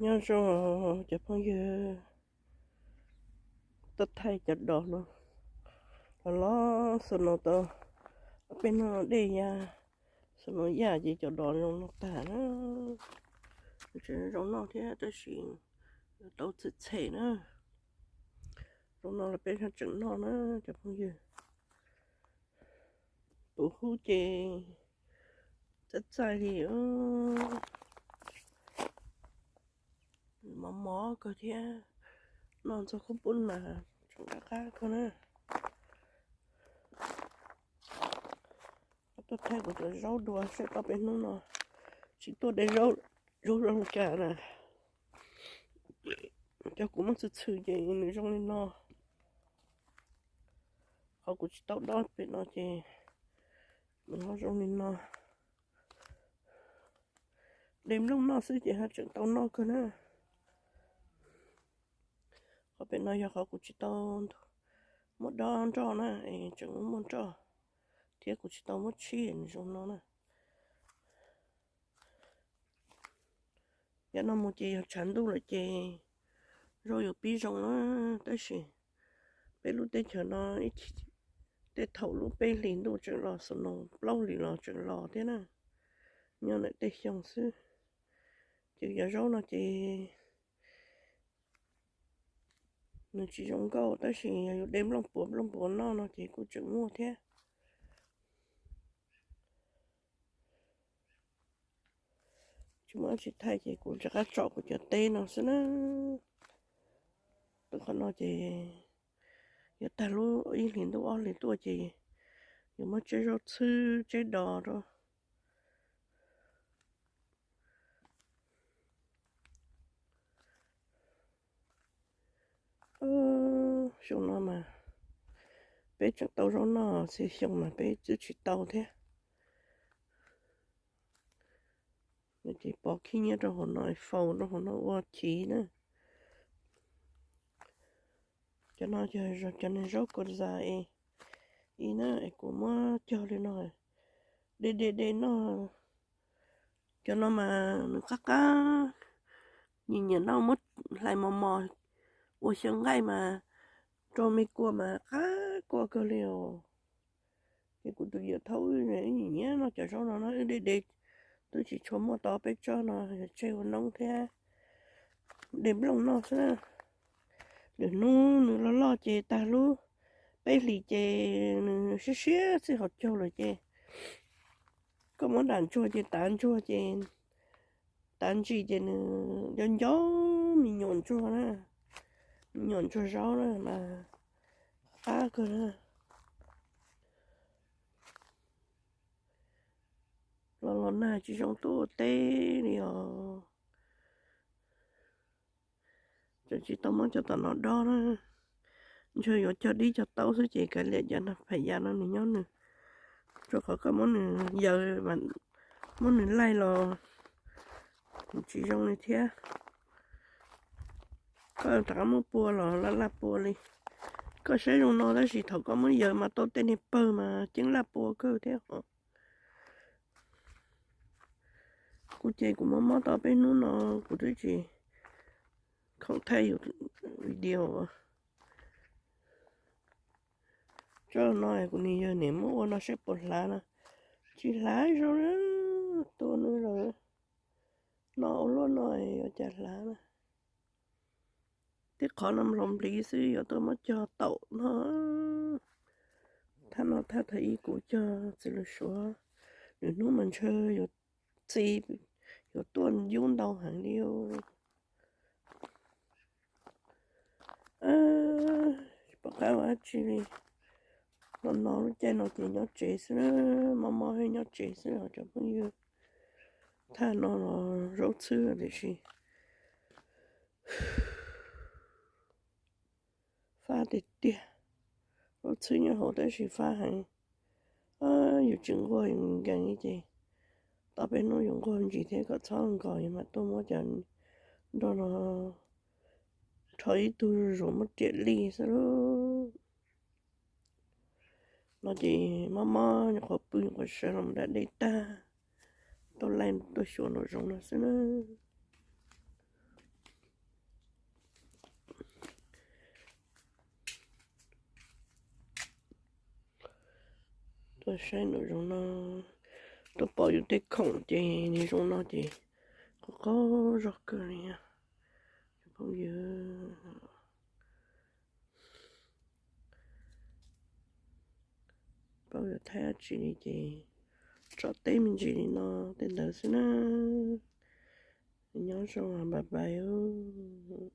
Nyob zoo cov phooj ywg, tuaj thaij cov dos no los los xwb no tau ob peb hnub no dej ya, xwb no yaj ces cov dos zoo no tag na. Tseem zoo noj thiab tab sis yuav tau txhem txhem na. Zoo no los peb tseem noj na cov phooj ywg. Tus hub ces txaij txaij li, mov mov kawg thiab, noj ntxuag kub pub mas tseem qab qab kawg na. Tuaj thaij kuv cov zaub dua seb tau peb hnub no tsis tuaj de zaub, zaub zoo li cas na. Cov kuv muab txhwm txhwm ces nws zoo li no. Qhov kuv tsis tau dob pem no ces nws ho zoo li no. De nplooj noj xwb ces ho tseem tau noj kawg na. Qhov pem no yog qhov kuv tsis tau muab dob nroj na, es tseem muab nroj thiab kuv tsis tau muab tshib nws zoo no na. Yav no mus ces yog tshav ntuj lawm ces zaub yuav pib zoo na, tab sis peb lub teb chaws no tej thaum lub peb hlis ntuj tseem los, snow plaub hlis los tseem los thiab na, nyob ntawm tej xyoo xwb. Ces cov zaub no ces nws tsis zoo nkauj tab sis yog yus de nplooj puas nplooj puas noj no ces kuj tseem muaj thiab. Tsis muaj dab tsi thaij ces kuv rov qab tsom kuv cov teb no xwb na. Tuaj qhov no ces yuav tag lub ib hlis ntuj ob hlis tuaj ces yuav muab tseb zaub txhwb tseb dos rau. Xyoo no mas peb tseem tau zaub noj, txhia xyoo mas peb twb tsis tau thiab. Ces pov khib nyiab rau hauv no, faus rau hauv no ua chiv na. Cov no yog cov niag zaub kos zas es, ib na es kuv muab cog li no, de de de noj. Cov no mas nws qab qab, nyiam nyiam noj, muab hlais mos mos ua xyaw nqaij mas rau me kua mas qab kua kawg li os. Ces kuv tus yawm thaub wb nyiam nyiam noj cov zaub no no, wb de de twb tsis tshua muaj tau peb tsob no, yog tseg ua noob thiab de nplooj noj xwb. Lwm hnub nws loj loj ces tag lub peb hlis ces nws siab siab txij hauv caug lawm ces koj muab dam ntsuag ces tav ntsuag ces tav ntsis ces nws nco nco me nyuam ntsuag na, me nyuam ntsuag zaub na mas qab kawg na. Los los nag tsis zoo tuaj ua teb li os. Tseem tsis tau muab cov tom no dob na. Ntshe yuav cog dib cog taub xwb ces kav liam cov nag pham ya no nws nyob nws, rau qhov koj muab nws yaws, muab nws laij los tsis zoo li thiab. Koj rov qab muab pua los laj laj pua li. Koj saib zoo no tab sis thaum koj muab yaws mas tau tej niag pawg mas ceeb laj pua kawg thiab os. Kuv ces kuv mob mob tau peb hnub no kuv twb tsis khoom thaij video. Tsob no kuv nim yog nim muab ua no saib puas hlav no. Tsis hlav zoo li, tua nws los no ua luaj no yuav cas hlav na. Tib qhov no nploos npliv xwb yuav tuaj muab cog taum no. Thaj no thaj thaum ub kuv cog txiv lws suav, lwm hnub mas ntshe yuav txi, yuav tuaj yub ntau heev li. Tsis pom qab ua dab tsi li. No no lub caij no ces nyob tsev xwb, mob mob thiab nyob tsev xwb os cov phooj ywg. Thaj no los zaub txhwb tiam sis fab tiag tiag. Zaub txhwb nyob hauv tab sis fab heev. Yus tsis nquag yus nkees ces tau peb hnub yus nquag ntsis thiab kom txhob nkos yus mam tuaj muab cov nroj no rho ib tug zuj zus muab riam lij xwb lauj. No ces mob mob nyuam qhuav pw nyuam qhuav sawv los nram dej tag, tuaj laij tuaj xyuas nraum zoov no xwb na. Tuaj saib nraum zoov no, tuaj pom yus tej khoom ces nws zoo no ces qaug qaug zog kawg li os. Phooj ywg, paub yuav thaij dab tsi li ces tso teb me ntsis li no tej ntawd xwb na. Nyob zoo, bye bye.